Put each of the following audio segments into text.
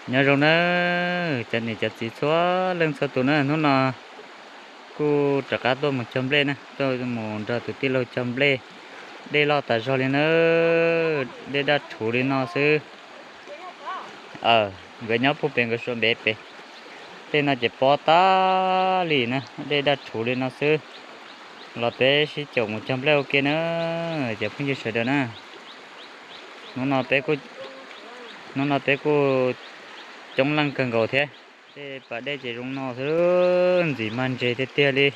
Nyob zoo na, cov niam cov txiv txhua leej txhua tus na, hnub no kuj rov qab tuaj mus cog nplej na, tuaj mus nrog tus tij laug cog nplej. Dej loj tas zog li na, dej daj rhuv li no xwb. Nkawd nyob puag pem nkawd suav npev pem, tej no ces pob tag li na, dej daj rhuv li no xwb. Los peb sib caum mus cog nplej ua ke na, cov phooj ywg sawv daws na. Hnub no peb kuj, hnub no peb kuj coob leej kawg nkaus thiab. Tej pas dej ces zoo no xwb, ntxim mag ntseg tiag tiag li.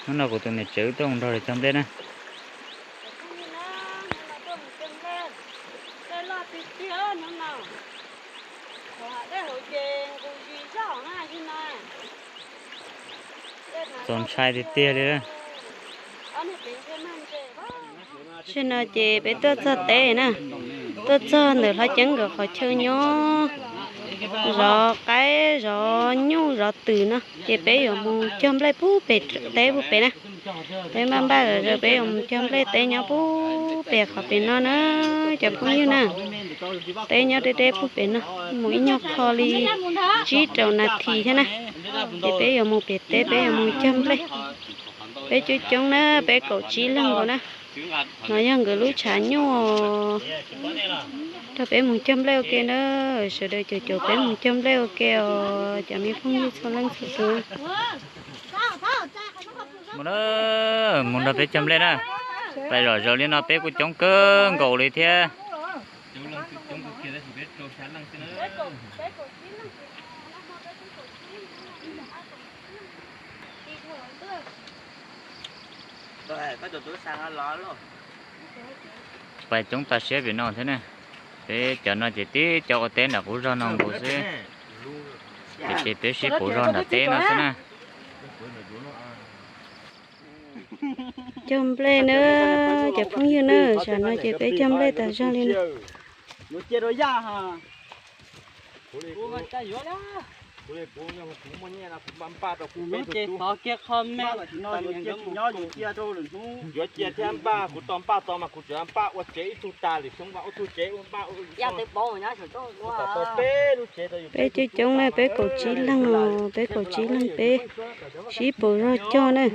Hnub no kuv tus niam tsev wb tuaj mus nrog lawv cog nplej na. Txaus ntshai tiag tiag li. Tam sim no ces peb tuaj txog teb na, tuaj txog ntawm Hlob Ceeb nkawd qhov chaw nyob, zov qaib zov nyuj zov twm no ces peb yuav mus cog nplej puag pem teb puag pem na. Peb npaj npaj zom zaws peb yuav mus cog nplej teb nyob puag pem qhov pem no na, cov phooj ywg na. Teb nyob deb deb puag pem no, mus ib nyuag qho li tsib rau nas this thiab na. Ces peb yuav mus pem teb peb yuav mus cog nplej. Peb coob coob na, peb kaum tsib leeg nkaus na. No yog nkawd lub tshav nyuj, nrog peb mus cog nplej ua ke na. Sawv daws caum caum peb mus cog nplej ua ke os cov me phooj ywg txhua leej txhua tus. Mus na, mus nrog peb cog nplej na. Pais zom zaws li no peb kuj coob kawg nkaus li thiab. Pais coob tas siab pem no thiab na. Peb cov no ces tib co ua teb nram qub zog no nkaus xwb. Ces peb sib pauv zog nram teb no xwb na. Cog nplej na, cov phooj ywg na, tam no ces peb cog nplej tas zog li na. Yuav cia thiab npaj, kuv tos npaj tau mas kuv tseem npaj ua tsev ib tug tas lwm xyoo mas ua tug tsev ua npaj ua lwm xyoo. Peb coob coob na, peb kaum tsib leeg os, peb kaum tsib leeg peb sib pauv zog cog na.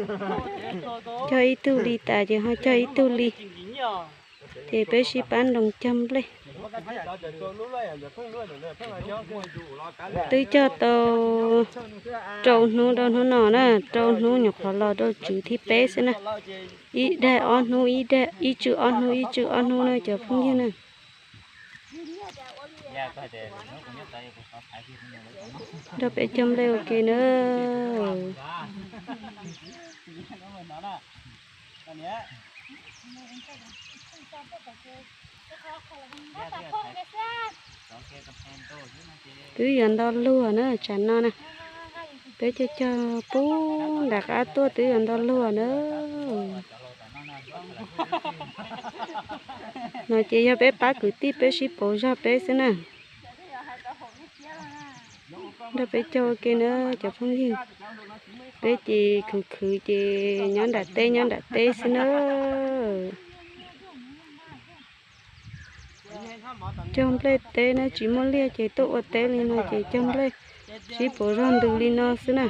Cog ib tug li tas ces ho cog ib tug li, ces peb sib pab nroo cog nplej. Twb cog tau rau hnub rau hnub no na, rau hnub nyuam qhuav los rau tswv thib peb xwb na. Ib daim ob hnub, ib daim, ib tswm ob hnub, ib tswm ob hnub na cov phooj ywg na. Nrog peb cog nplej ua ke na. Twb yuav nto luag na tsam no na. Peb cog cog pub nram qab tuaj twb yuav nto luag na. No ces yog peb pab kwv tij peb sib pauv zog peb xwb na. Nrog peb cog ua ke na cov phooj ywg. Peb ces khwv khwv ces nyob nram teb nyob nram teb xwb na. Cog nplej teb na, tsis muaj liaj ces tuaj ua teb li no ces cog nplej sib pauv zog ntws li no xwb na.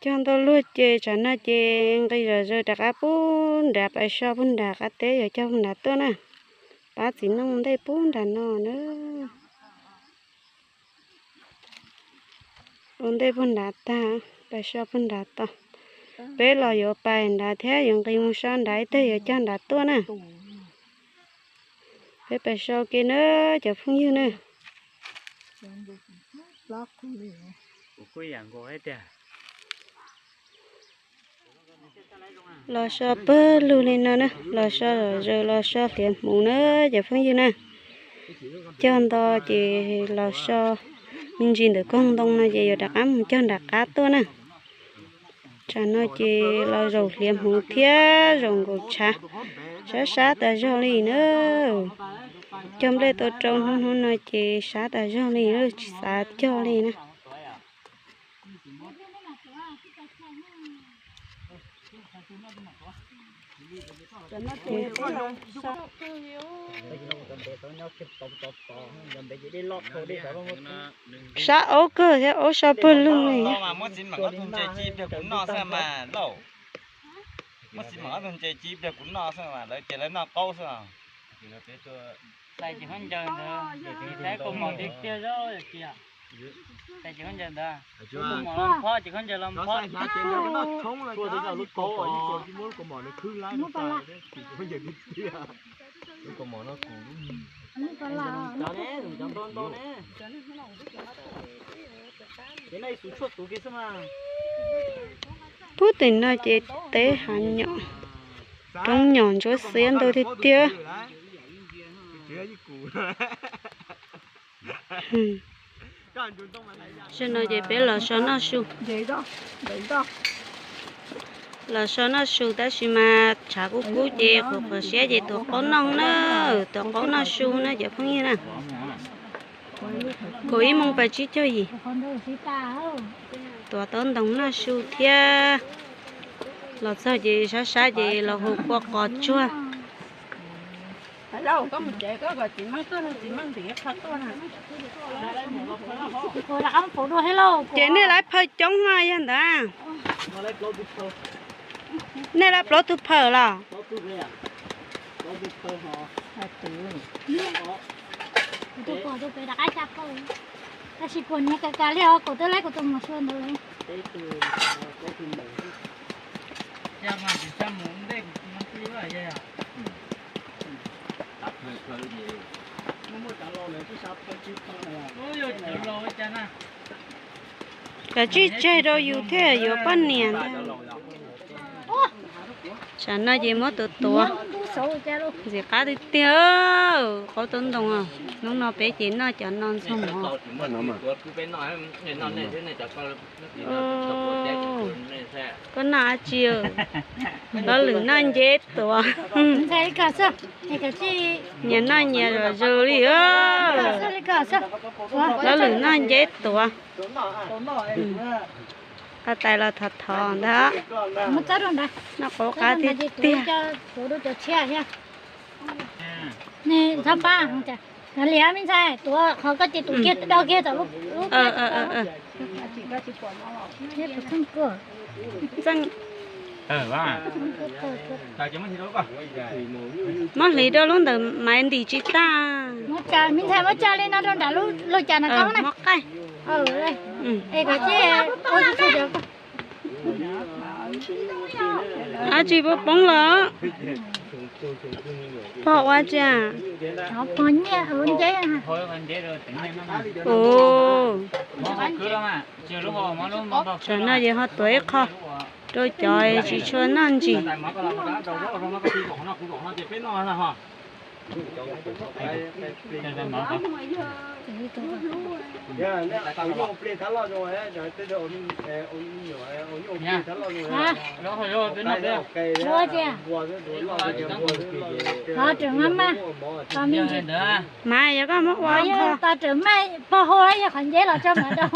Cog ntau luag ces tsam no ces nqis zom zaws rov qab pub nrad, pais so pub nrad qab teb, yuav cog pub nrad tuaj na. Pab txiv neej ua ntej pub nrad no na. Ua ntej pub nrad tag, pais so pub nrad tod. Peb los yuav pais nrad thiab yuav nqis mus so nrad ib teg yuav cog nrad tuaj na. Peb pais so ke na cov phooj ywg na. Los so pawg lug li no na, los so zom zaws los so hliav hmuv na cov phooj ywg na. Cog nto ces los so me ntsis ntawm koog ntoo no ces yuav rov qab mus cog nram qab tuaj na. Tsam no ces los zaum hliav hmuv thiab zaum nkaum tshav, sab sab tas zog li na. Cog nplej tau rau hnub hnub no ces sab tas zog li, tsis xav cog li na. Sab aub kawg thiab aub sab pawg lug li. Muab txiv mam ob tug ntses ci pliag kuv noj xwb mas lauj. Muab txiv mam ob tug ntses ci pliag kuv noj xwb mas lawv ces lawv noj qaub xwb. Tais ces khaub ncaws ntawd, tais kaus mom tiag tiag, tais ces khaub ncaws ntawd, kaus mom los phob ces khaub ncaws los phob. Puag tim no ces teb hav nyom, roob nyom ntsuab xiab ntau tiag tiag. Zaum no ces peb los so noj su. Los so noj su tab sis mas tshav kub kub ces qhuav qhuav siab ces tuav qaub noj na, tuav qaub noj su na cov phooj ywg na. Kaum ib moos pas tsib caug yim, tuav taub ntoos noj su thiab. Los txog ces sab sab ces los hu kua qos tsuag. Ces nej lawv phaw coob no yog ntawd. Nej lawv plaub tug phaw los? Tab sis kuv niam kas kas li os, kuv twb laib kuv tus mus sua ntawd. Cov tsij tseg rau yus thiaj yuav poj niam ntag. Tsam no ces muab tuav tuav, ntxim qab tiag tiag. Qaub tub ntoo, hnub no peb ces noj cov no ntxhov mov. Koj noj dab tsi? Lov lwm noj nceb tuav. Nyias noj nyias zom zaws li. Lov lwm noj nceb tuav. Qhov tais los thov thov ntag. Noj qab qab tiag tiag. Liam me ntxhais, tuav qhov koj ces tus kiag do kiag tom lub. Muab hliv rau lub ntawm maiv ntim tsis tag. Me ntxhais muab tsa li no rau nram lub log cas no koj muab qaij. Ab tsis poob poob los. Pog ua tsi? Tam no ces ho tuav ib qho rau cov tsis tshua noj ntsis. Mas yog koj muab ua, tos rawm mas pog hu yog qhov nceb los tso mas rau.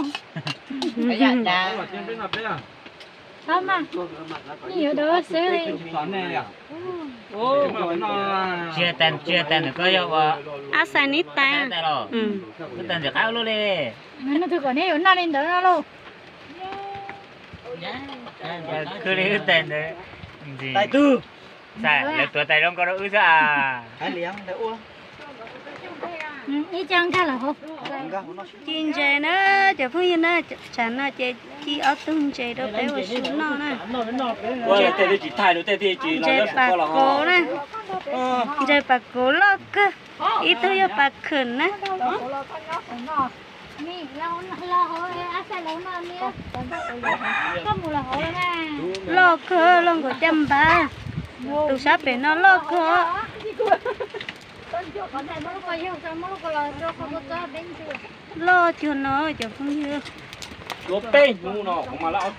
Tsis hais tas ntawm koj yog ua ab xais nib tais los, wb tais ntxim qab ua luaj li. Nws twb kom neb yuav noj li ntawd no lauj. Khwv li wb tais ntawd. Tais tug, lawv tuav tais zoo nkauj rau wb xwb as. Ci ntses na cov phooj ywg na, tsam no ces ci ob tug ntses rau peb ua su noj na. Ntses pas kuv na, ntses pas kuv loj kawg, ib tug yog pas khwm na. Loj kawg, loj nkaus caj npab, tus sab pem no loj kawg. Loj cuag no cov phooj ywg. Cuab tau ob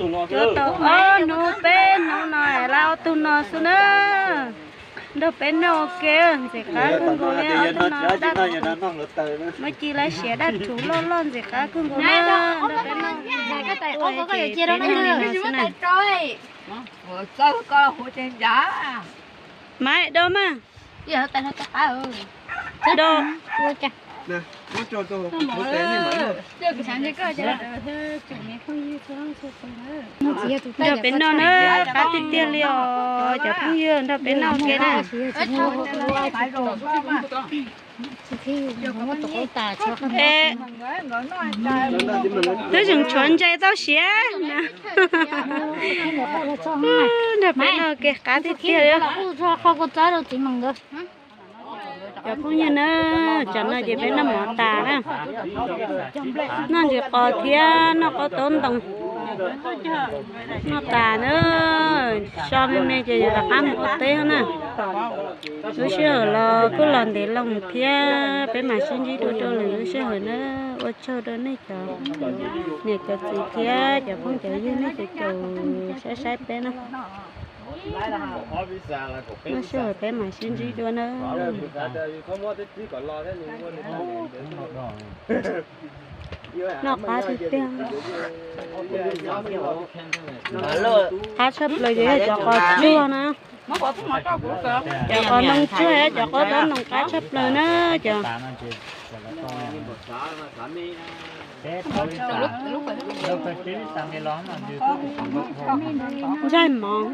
hnub peb hnub no lawm ob tug no xwb na. Nrog peb noj ua ke, ntxim qab kawg nkaus li os. Muab ci lawv siav daj rhuv loj loj ntxim qab kawg nkaus na. Nrog peb noj. Maiv, do mas. Do. Nrog peb noj na, qab tiag tiag li os cov phooj ywg, nrog peb noj ua ke na. Twb tseem tshuav ntses tau siav na. Nrog peb noj ua ke qab tiag tiag li. Cov phooj ywg na, tsam no ces peb noj mov tas na. Noj ntsis qos thiab noj qaub taub ntoo. Noj tas na, so me me ces yuav rov qab mus ua teb na. Lub sij hawm los kuj los ntev loo thiab, peb mam sib ntsib dua rau lwm lub sij hawm na. Ua tsaug rau nej cov niam cov txiv thiab cov phooj cov ywg nej cov caum saib saib peb na. Lub sij hawm peb mam sib ntsib dua na. Noj qab tiag tiag. Qab tshaj plaws ces yog cov qos tsuag na. Cov qos ntoo tsuag, cov qaub taub ntoo qab tshaj plaws na cov. Ntxaij mov.